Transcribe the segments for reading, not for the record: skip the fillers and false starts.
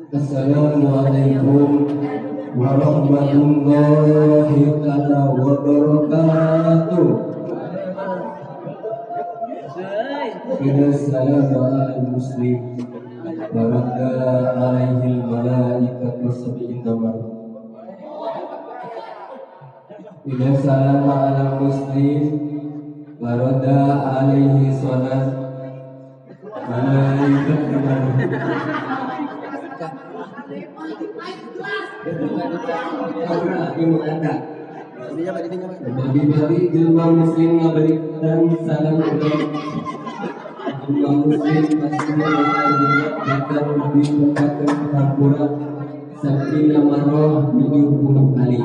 Assalamualaikum warahmatullahi taala wabarakatuh. Assalamu alal muslim wa radda alaihi al malaikatu sab'ina marrah. Idza salama ala muslim wa radda alaihi salat malaikat. Bagi-bagi jelma muslim ngaberikan salam jelma muslim pastinya bahkan lebih mendapatkan pengampunan sabina marrah 70 kali.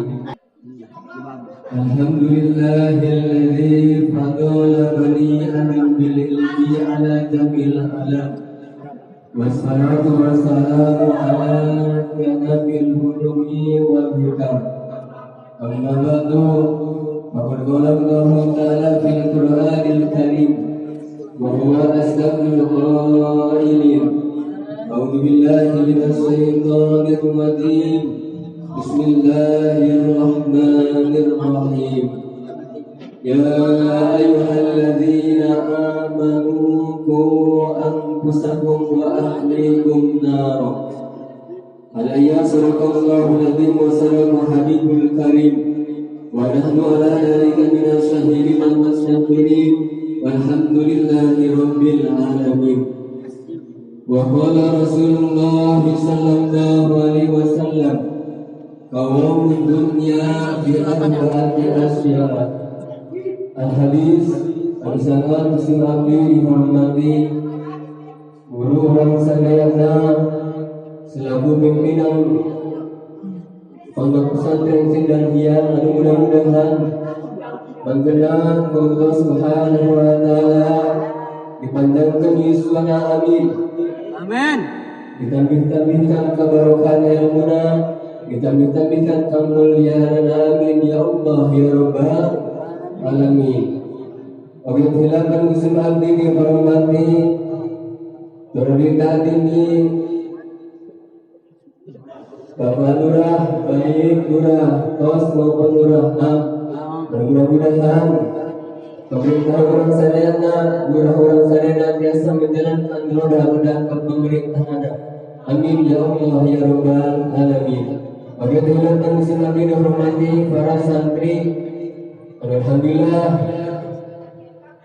Alhamdulillahilladzi fadala bani adam bil ilmi ala jamil alam. Wassalatu wassalamu ala nabil hulumi wal hikam. Amma ba'du, faqad qala Allahu ta'ala fil Qur'anil Karim wa huwa asdaqul qailin. A'udzu billahi minasy syaithanir rajim. Bismillahirrahmanirrahim. Ya ayyuhalladzina amanu qu anfusakum wa ahlikum nar. Alayya sadaqallahu al-azim wa sadaqa habibul karim. Wa nahnu ala dzalika minasy syahidin wal syakirin. Walhamdulillahi rabbil alamin. Wa qala Rasulullah sallallahu alaihi wasallam, qawamud dunya bi arba'ati asya. Al-hadis al-sanad muslim abdi dihormati guru orang sadayana selaku pimpinan Pondok Pesantren Sindanghiang anu mudah-mudahan manggenan Allah Subhanahu wa taala dipanjangkeun yuswana, amin. Amin. Ditambih-tambihkan kebarokahan ilmuna, ditambih-tambihkan kemuliaan, amin ya Allah ya Rabbal alamin. Oke, silakan Gusti abdi dihormati Berita ini Bapak Lurah, baik Lurah Tos maupun Lurah Nam, mudah-mudahan pemerintah orang sadayana, lurah orang sadayana biasa menjalankan roda-roda kepemerintahan. Amin ya Allah ya Rabbal alamin. Bagi teman-teman muslim dihormati para santri, alhamdulillah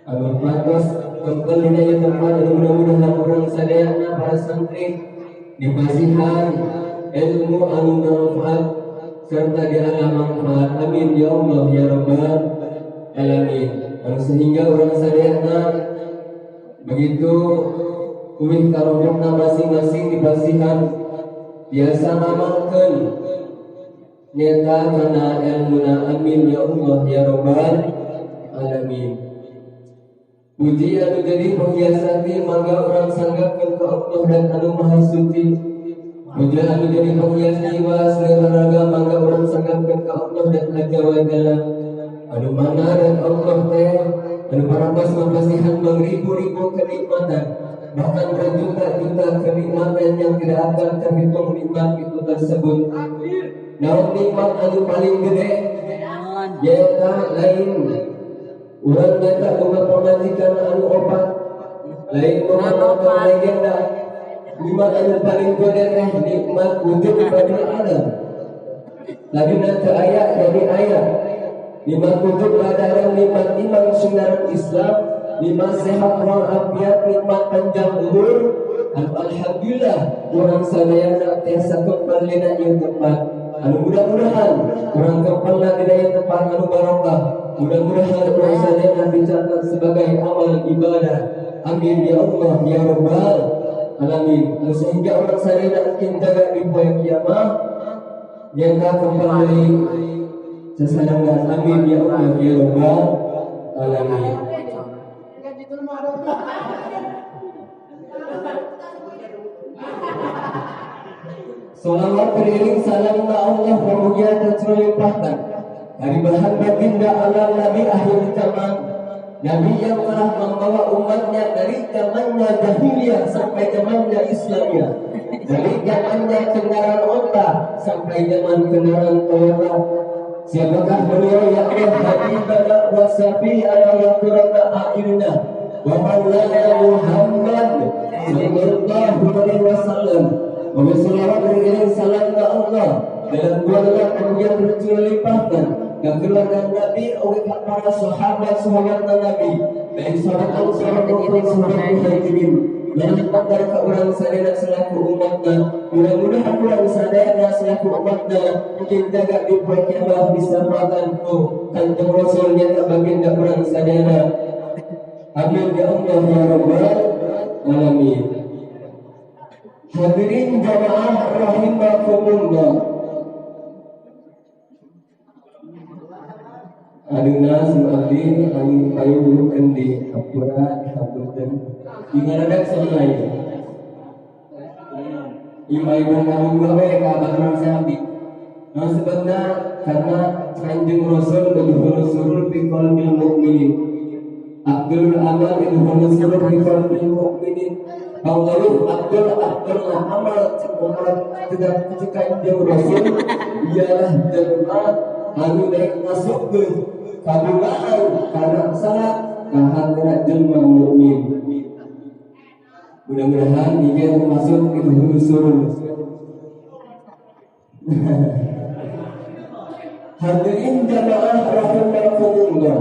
anu patos kempel dina ieu tempat anu mudah-mudahan urang sadayana para santri dipasihan ilmu anu manfaat serta diala manfaat. Amin ya Allah ya Rabbal alamin. Anu sehingga urang sadayana begitu uih karohna masing-masing dipasihan biasa ngamalkeun nyata kana ilmuna. Amin ya Allah ya Rabbal alamin. Puji anu jadi penghias hati mangga urang sanggapkeun ka Allah dan anu Maha Suci. Puji anu jadi penghias jiwa segala raga mangga urang sanggapkeun ka Allah dan azza wa jalla. Anu mana dan Allah teh anu parantos mapasihan mangribu-ribu kenikmatan, bahkan berjuta-juta kenikmatan yang tidak akan terhitung nikmat itu tersebut. Naon nikmat anu paling gede? Nyaeta lain urang nyaeta boga pamajikan anu opat, lain boga legenda. Nikmat anu paling gede teh nikmat wujud pada alam. Tadina teu aya jadi aya. Nikmat wujud pada alam, nikmat iman sinar Islam, nikmat sehat walafiat, nikmat panjang umur. Alhamdulillah urang sadayana tiasa kempel dina ieu tempat. Anu mudah-mudahan urang kempel dina ieu tempat anu barokah. Mudah-mudahan urang sadayana dicatat sebagai amal ibadah. Amin ya Allah ya Rabbal alamin. Anu sehingga urang sadayana mungkin jaga di poe kiamat nyata kempel deui sasarengan. Amin ya Allah ya Rabbal alamin. Salawat beriring salam na Allah pemugia dan limpahkan dari bahan baginda alam Nabi akhir zaman Nabi yang telah membawa umatnya dari zamannya jahiliyah sampai zamannya Islamiyah, dari zamannya kendaraan onta sampai zaman kendaraan Toyota. Siapakah beliau? Yakni Habibana wa Syafi'ana wa Qurrata a'yunina wa Maulana Muhammad sallallahu alaihi wasallam. Wa salawat beriring salam ke Allah dalam keluarga kemudian tercurah ke keluarga Nabi oleh para sahabat-sahabat Nabi, baik sahabat Ansar maupun sahabat Muhajirin. Dan kepada ke orang sadaya selaku umatnya, mudah-mudahan orang sadaya selaku umatnya mungkin jaga di poe kiamat bisa makan kanjeng Rasulnya ke baginda orang sadaya. Amin ya Allah ya Rabbal alamin. Hadirin jamaah rahimakumullah. Aduna abdi anu payu di hapura dihapunten ingaradak sama ieu. Ima ibu kamu bae ka baturan abdi. Nah sebabna karena Kanjeng Rasul udhul surul fi qalbil mukminin. Abdul amal udhul surul fi qalbil mukminin. Pangaruh Abdul Abdul amal umat tidak Kanjeng Rasul ialah jelema anu daek masukkeun kabungahan kana saha ka jelema mukmin. Mudah-mudahan ia termasuk itu surul. Hadirin jamaah rahimakumullah.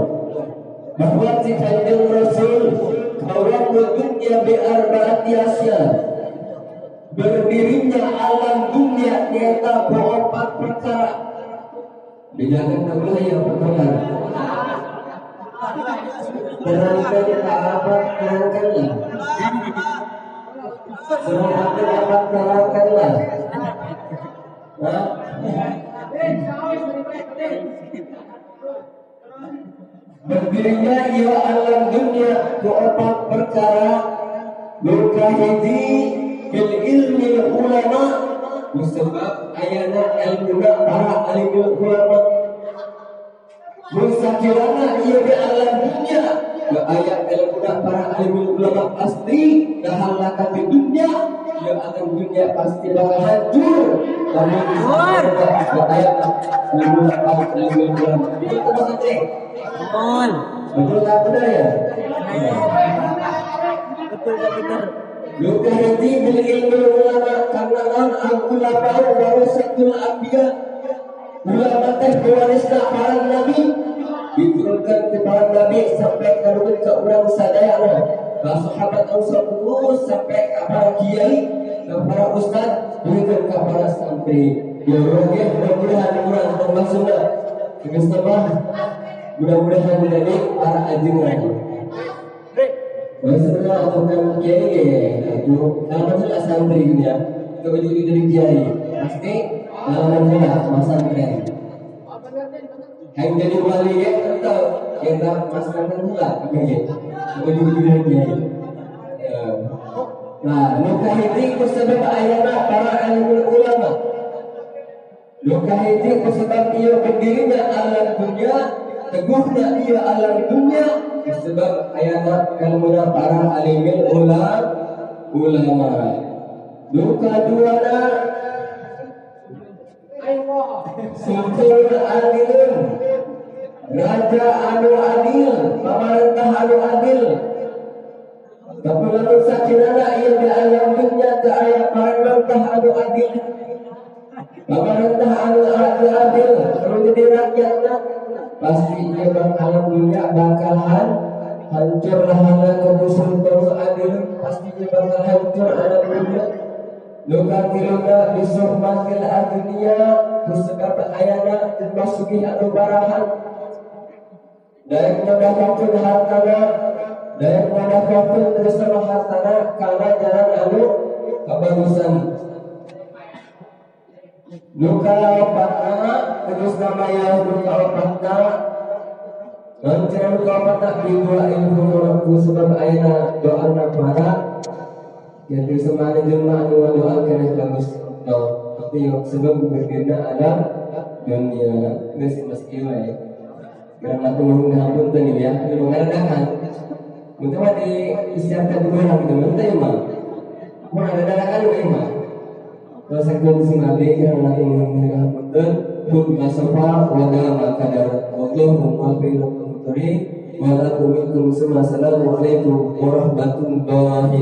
Bahwa si Kanjeng Rasul kawan dunia bi arbaati asya. Berdirinya alam dunia nyata empat perkara. Bejakan tahulah ya perkara. Terangkan apa? Terangkanlah. Terangkan apa? Terangkanlah. Hah? Berdirinya ia alam dunia ke empat perkara. Luka hiji bil ilmi ulama, musabab ayana ilmuna para alimul ulama. Musakirana ia di alam dunia ke ayat ilmuna para alimul ulama pasti kehalakan di dunia, ia alam dunia pasti bakal hancur. Namun ke ayat ilmuna para alimul ulama. Itu maksudnya. Betul. Betul tak benar ya? Betul tak benar. Luka hiji bil ilmu ulama karena non al ulama warasatul anbiya. Ulama teh pewarisna para nabi, diturunkan ke para nabi sampai ke urang sadayana. Ka sahabat Ansar sampai ke para kiai, ke para ustad, berikan ke para santri. Ya urang ge mudah-mudahan urang termasukna. Geus tambah mudah-mudahan menjadi para ajengan. Sebenarnya aku kan kiai ya, itu kalau santri ya, itu jadi kiai pasti alhamdulillah mas santri. Yang jadi wali ya tentu kita mas santri lah, oke, itu jadi kiai. Nah, luka hiji kusabab ayana para alimul ulama. Luka hiji kusabab ia berdirinya alam dunia, teguhnya ia alam dunia sebab ayat ilmuna para alimil ulama. Luka duana sultan adilun, raja anu adil, pemerintah anu adil. Tapi lalu sakirana ia di alam dunia ke ayat pemerintah anu adil, pemerintah anu adil, terus jadi rakyatnya pasti ia bakal dunia bakalan hancur lahana kemusultan adil, pasti ia bakal hancur alam dunia. Luka tiluna bisuhmatil adunia kusebab ayana termasuki anu barahan. Daek ngadapatkeun hartana, daek ngadapatkeun bersama hartana kana jalan anu kabagusan. Luka opatna terus namanya luka opatna lancar luka opatna di dua ilmu sebab ayana doa para jadi semana jelma anu doa keneh bagus no tapi yang sebab berdirinya alam dunia geus mas ieu ya. Karena aku nuhun ngapunten ya, ieu ngaredahan. Mun mah disiapkan di orang gitu, mun teh mah. Mun ada dadakan we mah. Terus sakitu simabdi karena aku nuhun ngapunten. Hum masofa wa dama kadar wallahu muwaffiq wa minkum. Assalamualaikum warahmatullahi.